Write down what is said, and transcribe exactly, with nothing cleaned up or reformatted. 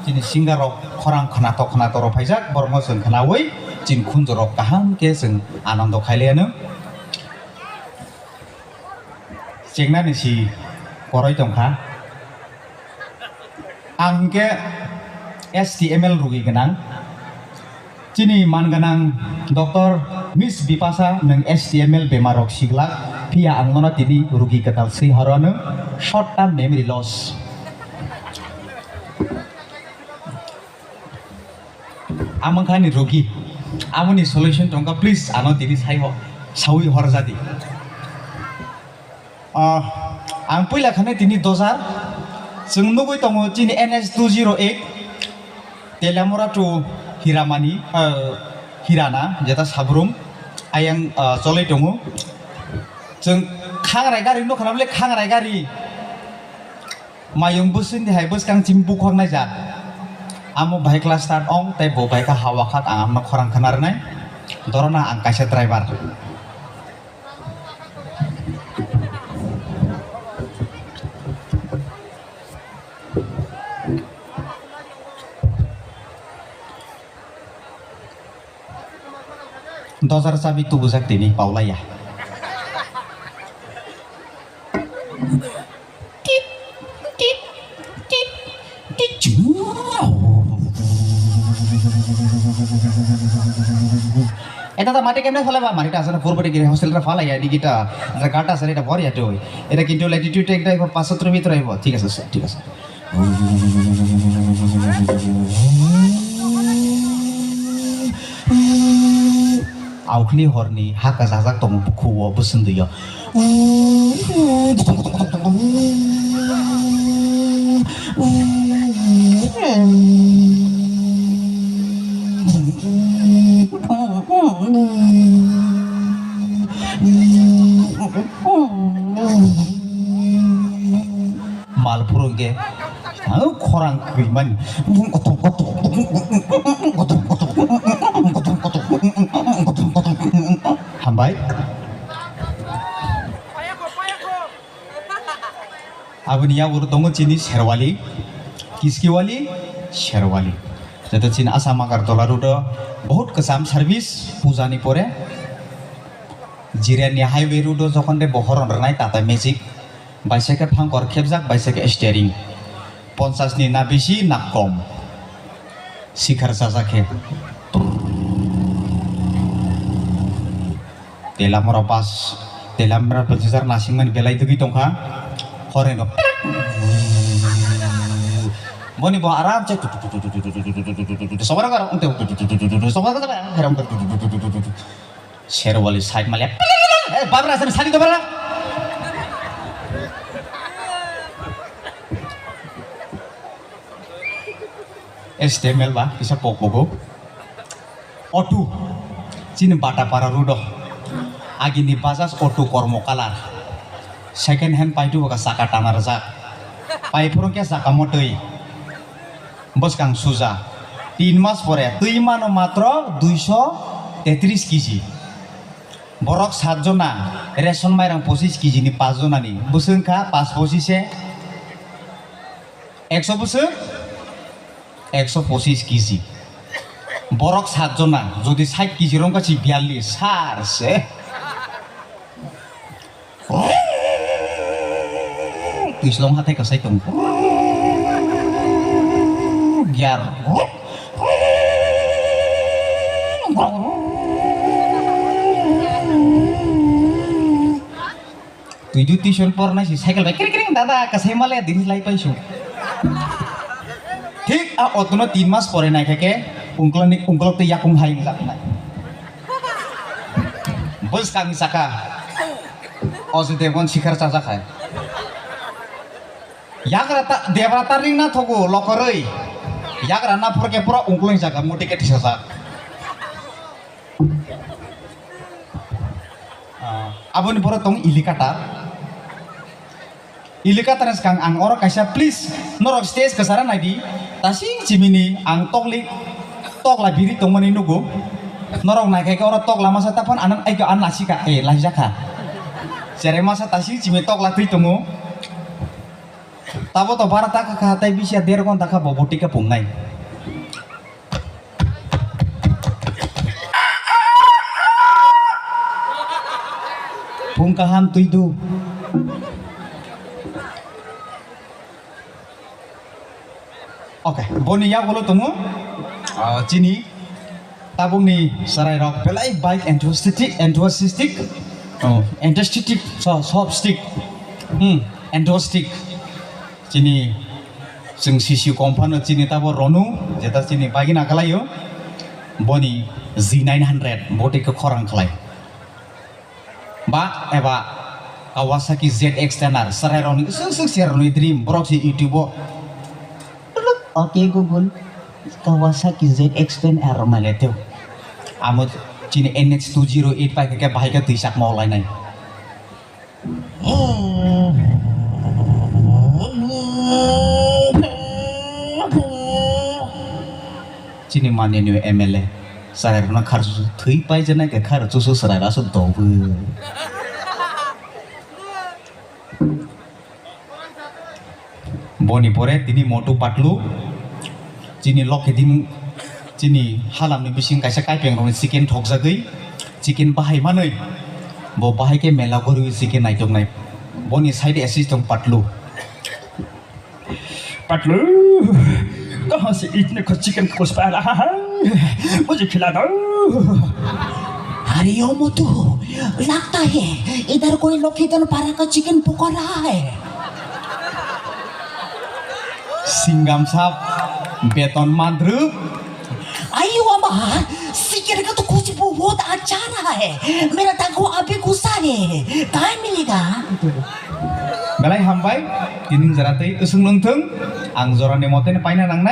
Chini singer rok khorang khwnathok khwnathok rok phaijak, borokno chwng khwnawi chini khunju rok kaham khe chwng anando khailaiano. Chengnani si koroi tongkha. Ang hwnkhe H T M L rugi gwnang. Chini man gwnang Doctor Miss Bipasa nwng H T M L bemar rok siglak, phiya ang nono tini rugi kwtal swi horo nwng short term memory loss. Amang kha ni rugi, amoni solution tongkha, please ano tini sai ho, sawi horjadi. Ah, ang puila khane tini dojar. Chwng nugwi tongo chini N S two zero eight, Telamora to Hiramani, ah, Hirana, jeta Sabrum, ayang, ah, choloi tongo. Chwng khangrai gari nukha nabole khangrai gari. Mayung bwswkni hai bwskang chini bukhok naijak. Amo bahai class start ong, tei bo bahai kha hawa khak, ang amno khorang khna rwnai. Dorona ang kaisa driver. Dojar chabi tubujak tini paulaiya. Tit, tit, tit, tit. Eta ta mati kemne phale ba, mati ta asana purbo digi hostel ra phala ya, digi ta, ta gata asana eta bor ya tui. Eta kintu latitude ekta ibo paso tro mitro ibo, thik ase, thik ase. Aukhli horni haka jajak tongo bukhuo bwswndwio. Mal phuru hwnkhe ang khorang kwrwimani. Hambai. Aboni yago tongo chini Sherwali, Kiskiwali, Sherwali. Joto chini Assam Agartala road o bahut kwcham service puja ni pore. Jirani highway road o jokhon de bohoron rwnai Tata Magic. Baisakhe phangkor khepjak, baisakhe steering. Ponchas ni na bisi na kom. Sikhar chajak khe. Telamora bus, Telamora passenger nasingmani belai dugui tongkha. Horeno. Boni bo aram se. Sobara karo. Sobara karo. Sherwali side male. Eh, babra sen sani to babra. H T M L ba kisa pok pogo. Auto. Chini Batapara road o. Agini Bajaj auto kormo kalar. Second hand paitu ka saka tana rajak. Pai phuru khe saka motoi. Bwskang suja. Tin mas pore twi mano matro duiso tetris kg. Borok sat jona, ration mairang pochis kg ni pas jona ni. Bwswk wngkha pas pochis se ekso bwswk? Ekso pochis kg. Borok sat jona, jodi sait kg rong kha si biyallis, sar se. Twislong hathai kwsai tong. Gear. Twi du tuition pornai si cycle bai kring kring dada kwsai male din lai paisu. Thik a auto no tin mas pore naikha khe ungklok ni, ungklok tei yakung hai wngjaknai. Bwskang saka. Ojay Devgan sikhar chajak hai. Yagra ta, debra ta ring na thogo lokoroi. Yagra na phor khe pura ungklong jaga moti khe thisajak. Ah, aboni borok tong Ilikata. Ilikatani swkang ang oro kaisa, please, norok stage kwchara naidi, tasing chimini ang tokli, tokla biri tongmani nugo. Norok naikhai khe oro tokla masa taphano anang aiko an lasika, eh, laijakha. Cherai masa tasing chimi tokla twi tongo. Tabo to bara taka kha, tai bisi ya der gonta kha bo boti khe pungnai. Pung kaham twi du. Okay, boni yagulo tongo, ah, chini tabukni chwrairok belai bike enthusiastic, enthusiastic, oh, enthusiastic, so, soft stick, hmm, enthusiastic. Chini chwng C C U komphano chini tabo Ronu, jeta chini bagina kalaio, boni G nine hundred boti khe khorang khlai. Ba eba Kawasaki Z X ten R, chwrairokni swk swk chwrairokni dream, borok se YouTube o, "Okay Google, Kawasaki Z X ten R" rok nailai teo. Amo chini N H two zero eight pai khe bahai khe twi chakma olainai. Chini manini M L A chwrairokno khar chuchu thwi paijaknai khe khar chuchu chwrairok aswk dobu. Boni pore tini Motu Patlu, chini Lokhidim, chini halamni bising kaisa kaipengrokni chicken thokjagwi, chicken bahai manwi, bo bahai khe mela goriwi chicken naitoknai. Boni side assist tong Patlu. Patlu, कहाँ से इतने को चिकन घुस पा रहा है? मुझे खिला दो। अरे ओ मोटू, लगता है इधर कोई लोखीधन पारा का चिकन पुकार रहा है। Singgam sap, beton mandruk. Ayo ama, chicken ka to khushbu bahut acha raha hai. Mera dagu abhi ghusa hai. Kahan milega? Belai hambai, tini jora tei usung nungthung, ang jorani mote paina nangnai.